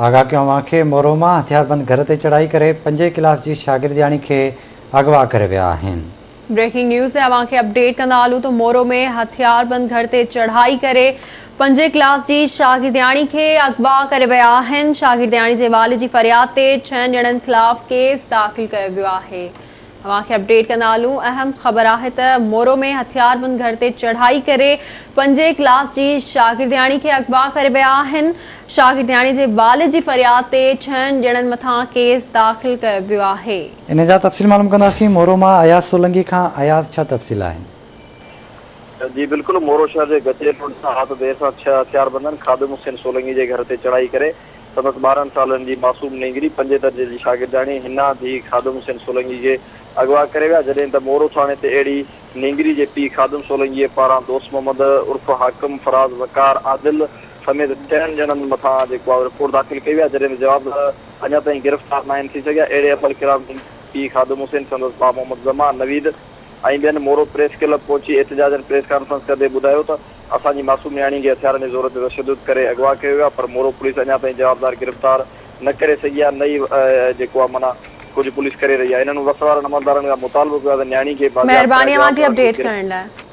آگاهه ڪيون اوهان کي مورو مان هٿياربند گهر تي چڙهائي ڪري پنجين ڪلاس جي شاگردياڻي کي اغوا ڪري ويا آهن. بريڪنگ نيوز تي اوهان کي اپڊيٽ ڪندا هلون ته مورو ۾ هٿياربند گهر تي چڙهائي ڪري پنجين ڪلاس جي شاگردياڻي کي اغوا ڪري ويا آهن، شاگردياڻي جي والد جي فرياد تي ڇهن ڄڻن خلاف ڪيس داخل ڪيو ويو آهي. اوهان کي اپڊيٽ ڪندا هلون اهم خبر آهي ته مورو ۾ هٿياربند گهر تي چڙهائي ڪري پنجين ڪلاس جي شاگردياڻي کي اغوا ڪري ويا آهن شاگردياڻي جي والد جي فرياد تي ڇهن ڄڻن مٿان ڪيس داخل ڪيو ويو آهي. ان جا تفصيل معلوم ڪنداسين مورو مان اياز سولنگي کان اياز ڇا تفصيل آهن. جي بلڪل مورو شهر جي گچيل روڊ تان رات دير سان ڇهه هٿياربندن خادم حسين سولنگي جي گهر تي چڙهائي ڪري سندس 12 سالن جي معصوم نينگري پنجين درجي جي شاگردياڻي حنا ڌيء خادم حسين سولنگي کي اغوا ڪري ويا جڏهن ته مورو ٿاڻي تي اهڙي نينگري جي پيء خادم سولنگيء پاران دوست محمد عرف حاڪم، فراز، وقار، عادل سميت ڇهن ڄڻن مٿان جيڪو آهي رپورٽ داخل ڪئي وئي آهي جڏهن ته جوابدار اڃا تائين گرفتار ناهن ٿي سگهيا اهڙي عمل خلاف نينگري جي پيء خادم حسين سندس ڀاء محمد زمان، نويد ۽ ٻين مورو پريس ڪلب پهچي احتجاجن پريس ڪانفرنس ڪندي ٻڌايو ته اسان جي معصوم نياڻي کي هٿيارن جي زور تي تشدد ڪري اغوا ڪيو ويو آهي پر مورو پوليس اڃا تائين جوابدار گرفتار نه ڪري سگهي آهي نه ئي جيڪو آهي معنيٰ ڪجهه پوليس ڪري رهي آهي هنن وس وارن عملدارن کان مطالبو ڪيو آهي ته نياڻي کي بازياب ڪرائي مهرباني اوهان جي جوابدارن کي اپڊيٽ گرفتار ڪرڻ لاء.